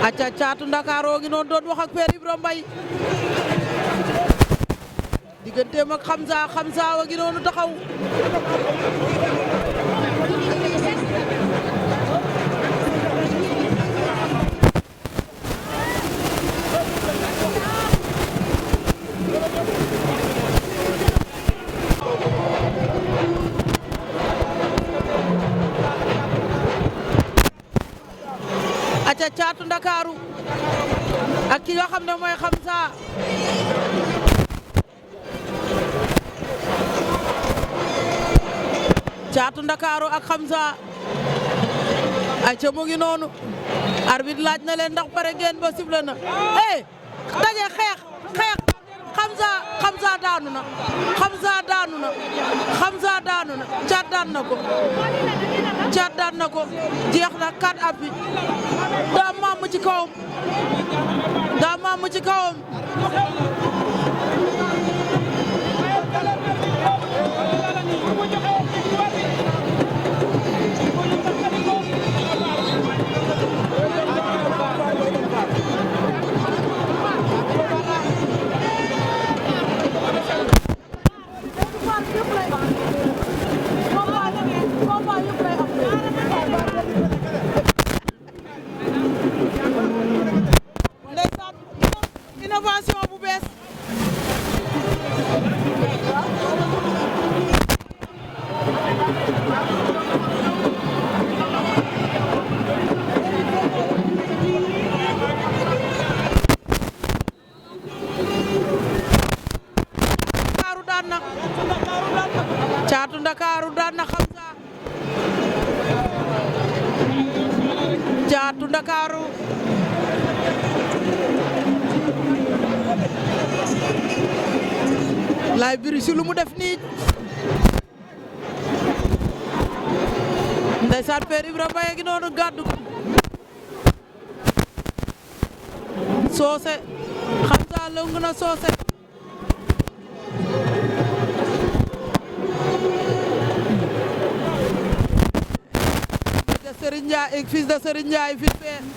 acca Caatu Ndakaaroo ngi noonu doon wax ak Père Ibra Mbaye digganteem ak Xamza wa ngi noonu taxaw acca Caatu Ndakaaru ak ki nga xam ne mooy Xamza Caatu Ndakaaru ak Xamza acca mu ngi noonu arbitre laaj na leen ndax pare ngeen ba sifflé na daje xeex Xamza daanu na Caat daan na ko jeex na 4 appuis daa maamu ci kawam innovation bu bees Caatu Ndakaaru daan na Xamza Caatu Ndakaaru Laye Bruce lu mu def nii ndeysaan Père Ibra Mbaye gi noonu gàddu ko Soose Xamza lëng na Soose Serigne Ndiaye fils de Serigne Ndiaye fils